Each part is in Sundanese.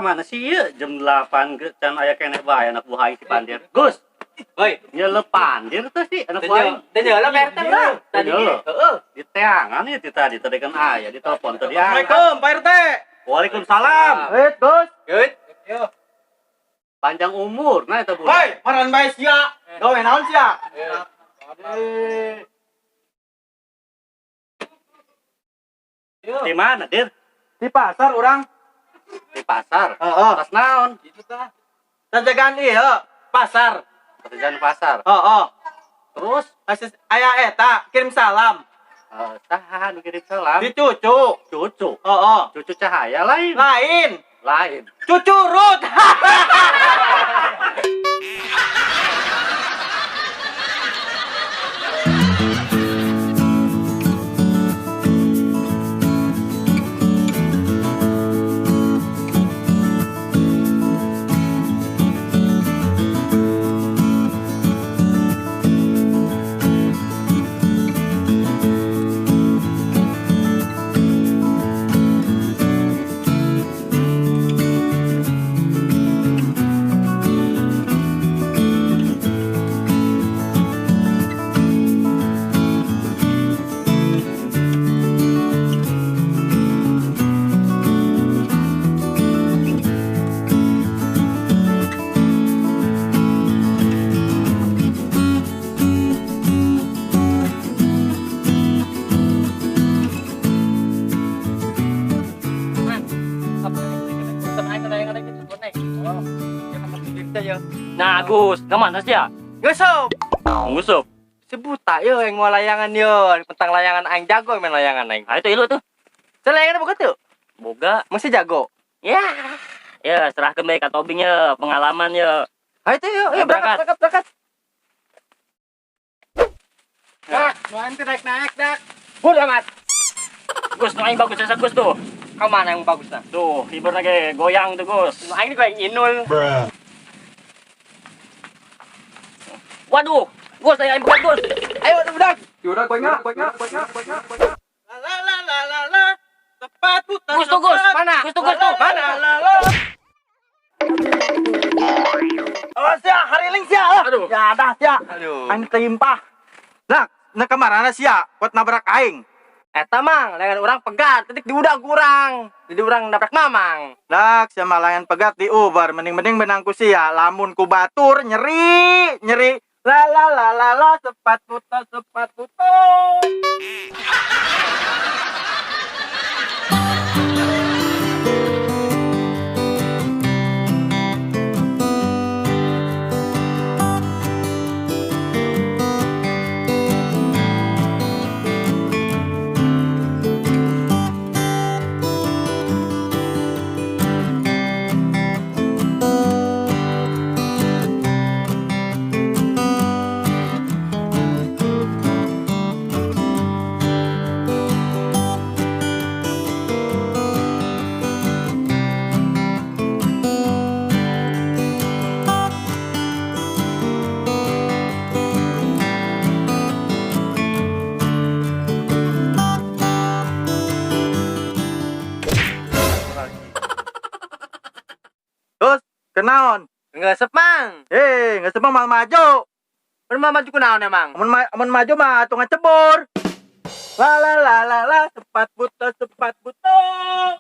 Ka mana sih ieu? Jam 8 ge can aya keneh bae anak buah aing si Pandir. Gus, Woi, nyelep Pandir tuh sih anak buah aing. Teu nyeuleuh Pak RT urang. Tadi Teu nyeuleuh? Heeh. Di teangan ieu ti tadi, tadi kan aya di telepon teu diangkat. Assalamualaikum, Pak RT. Waalaikumsalam. Eh, Gus. Good. Yo. Panjang umur nah eta budak. Hoi, maran bae sia. Gawe naon sia? Eh. Di mana, Dir? Di pasar urang. Di pasar. Heeh. Tas naon? Itu tah. Sajagan ieu, pasar. Kerjaan pasar. Heeh. Terus Asis aya eta kirim salam. Saha nu kirim salam? Di cucu. Cucu. Heeh. Cucu cahaya lain. Lain. Lain. Cucu Rut. Nah, Gus, kemana sih ya? Nguseup. Nguseup. Si buta yo yang mau layangan yo, pentang layangan aing jago main layangan aing. Ah, itu ilu tuh. Saya layangan boga tuh. Boga. Masih jago. Ya. Ya, serahkeun bae ka Tobing ya, pengalaman ya. Ayo tuh yo, yo Ayo, berangkat, berangkat. berangkat, berangkat. Dak, nu aing teh naik-naik, Dak. Bodo amat. Gus, nu aing bagus asa Gus tuh. Kau mana yang bagus nah? Tuh, hibur lagi goyang tuh, Gus. Nu aing goyang inul. Waduh, Gus, ayo aing buka, Gus. Ayo budak. Udah goyang, goyang, goyang, goyang, goyang. La la la la la la. Tepat putar. Gus tuh, Gus. Mana? Gus tuh, Gus tuh. Mana? La la. Oh, sia, hariling sia. Aduh. Ya dah sia. Aduh. Aing timpah. Dak, na kamarana sia, kuat nabrak aing. Eta mang, layangan urang pegat, titik diudag urang. Jadi urang nabrak mamang. Dak, sia mah layangan pegat diubar, mending-mending benang ku sia, lamun ku batur nyeri, nyeri. La la la la la, sepat putus, sepat putus. Terus, kenaon? Ngesep mang. Ngesep mah mal maju. Mun mah maju kunaon emang? Mun maju mah atuh ngecebur. La la la la la, sepat putus, sepat putus.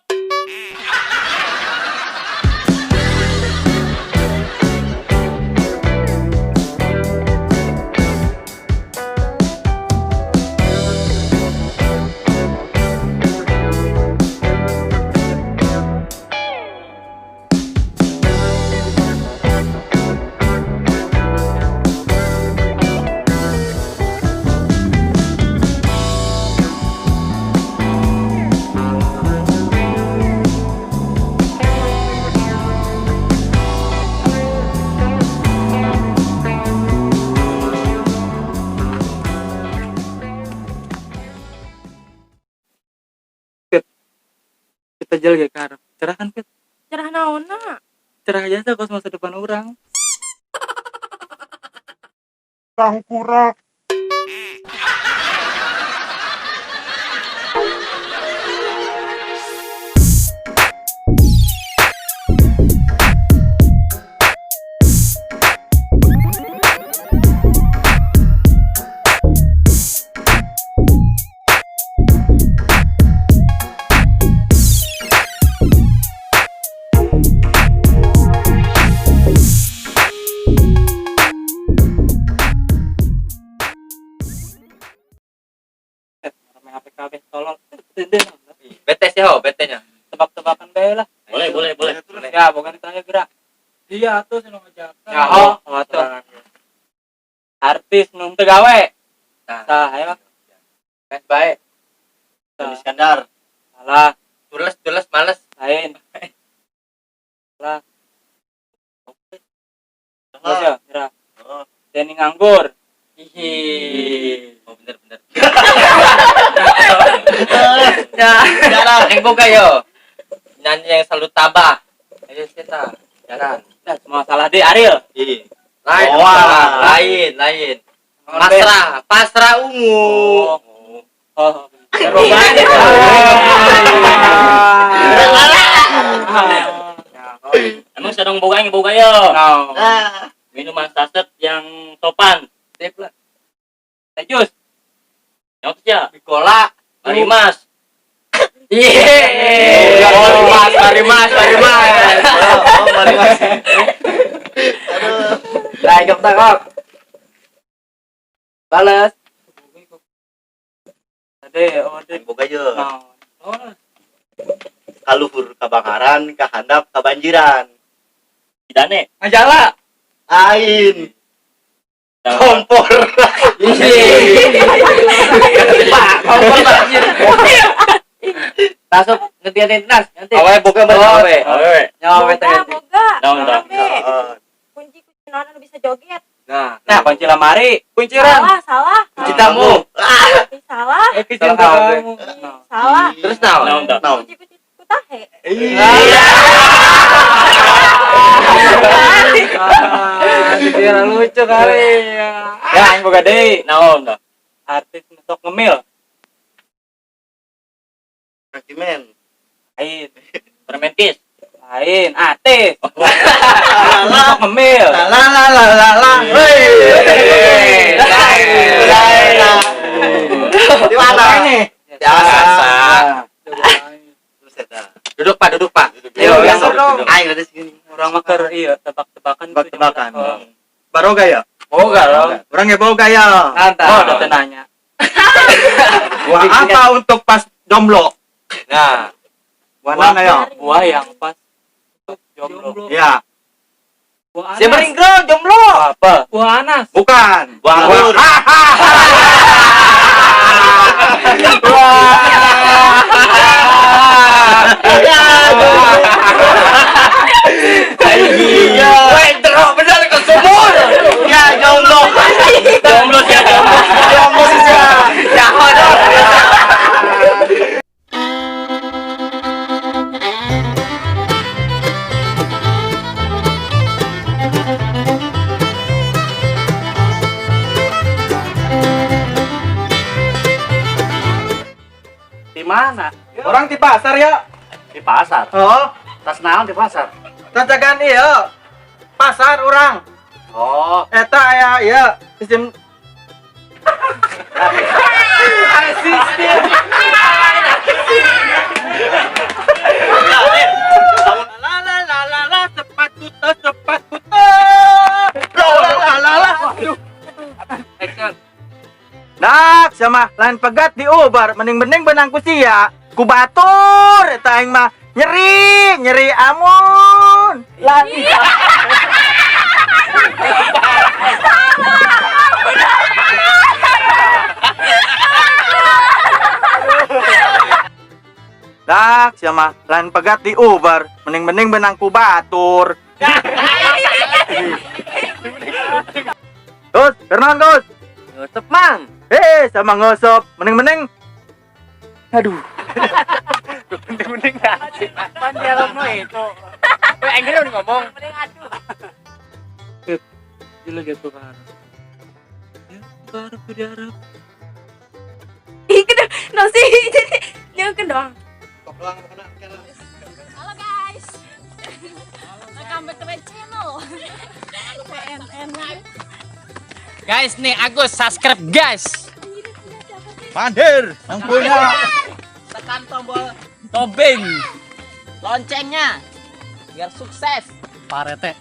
Kita jalan ke arah cerah kan, Pit? Cerah naonna? Cerah aja kos masa depan orang. Tahu kurang. Ya, bukan tanya gerak. Iya atuh sinu ngajakan. Ya, oh, atuh. Artis nu teu gawe. Nah. Tah, ayo. Guys, baik. Tony Iskandar. Salah, Tules, tules, males. lain. Salah. Terus ya, nyerah. Oh. Denny nganggur. Hihi. Oh, bener bener. Ya. Jalan, yang boga yo. Nyanyi yang selalu tabah. Ayo kita. Jalan. Nah, semua salah deh Ariel. Ih. Lain, Wah. lain, lain. Pasrah, pasrah ungu. Oh. Emang sedang boga yang boga yo. No. Minuman saset yang sopan. Sip lah. Teh jus. Yang ya. Bikola. Mari Mas. Iya. Oh, Mas, mari Mas, mari Mas. Oh, mari Mas. Lah, ikut tak kok. Balas. Ade, oh, ade. Aing boga ye. No. Oh, Kaluhur kabakaran, kahandap kabanjiran. Dane. Majalah. Ain. Kompor. Pak, kompor banjir. Langsung ngerti nas, nanti. Awe boga Oh, awe. Awe. Nyawa Boga, teh. boga. Naon tah? Abe. Kunci kunci naon anu bisa joget. Nah, Nah, kunci lemari, kunciran. Salah, salah. kunci tamu. Ih, salah. Eh, kunci Salah. kamu. Ih, No. salah. Terus naon? Naon tah? Naon? Kunci kunci ku tahe. Iya. Ah, dikira lucu kali ya. Ya, aing boga deui. Naon tah? Artis nu sok ngemil. Rakimen. Lain. Permentis. Lain, artis. Sok ngemil. La la la la la la. Hei. Lain. Di mana? Ini. Biasa. Terus eta. Duduk, Pak, duduk, Pak. Ayo, Ayo, yang duduk. Aing ada sini. Orang mah keur iya tebak-tebakan. Tebak-tebakan. Baroga ya? Boga loh. Orang ya boga ya. Mantap. Oh, udah nanya. Buah apa untuk pas jomblo? Nah, Buah mana ya? Buah yang pas untuk jomblo. Ya, Buah si Meringro jomblo. Apa? Buah anas. bukan. Buah anggur. Iya. Weh, terok bener ke sumur. Ya, jomblo. Jomblo sih jomblo. Jomblo sih. Ya, dong. Di mana? Orang di pasar ya. Di pasar. Oh, Tas naon di pasar? tanjakan iya. Pasar orang. Oh, Eta aya iya sistem La la la la la sepatu te sepatu te. La la la la. Aduh. Action. Dak sama lain pegat diubar mending-mending benang ku sia ku batur eta aing mah nyeri nyeri amun lan Dak sama lain pegat diubar mending-mending benang ku batur. Gus, Fernan Gus. Yusuf Mang. Eh, sama ngosop. Mending-mending. Aduh. Mending-mending Pan dialogno itu. Weh, Engger udah ngomong. Mending aduh. Gila gitu kan. Ya, baru di Arab. Ih, kena nasi jadi nyangken doang. Halo guys. Welcome back to my channel. PNN. Guys, nih Agus subscribe guys. Pandir, yang punya. Tekan tombol tobing. Loncengnya biar sukses. Parete.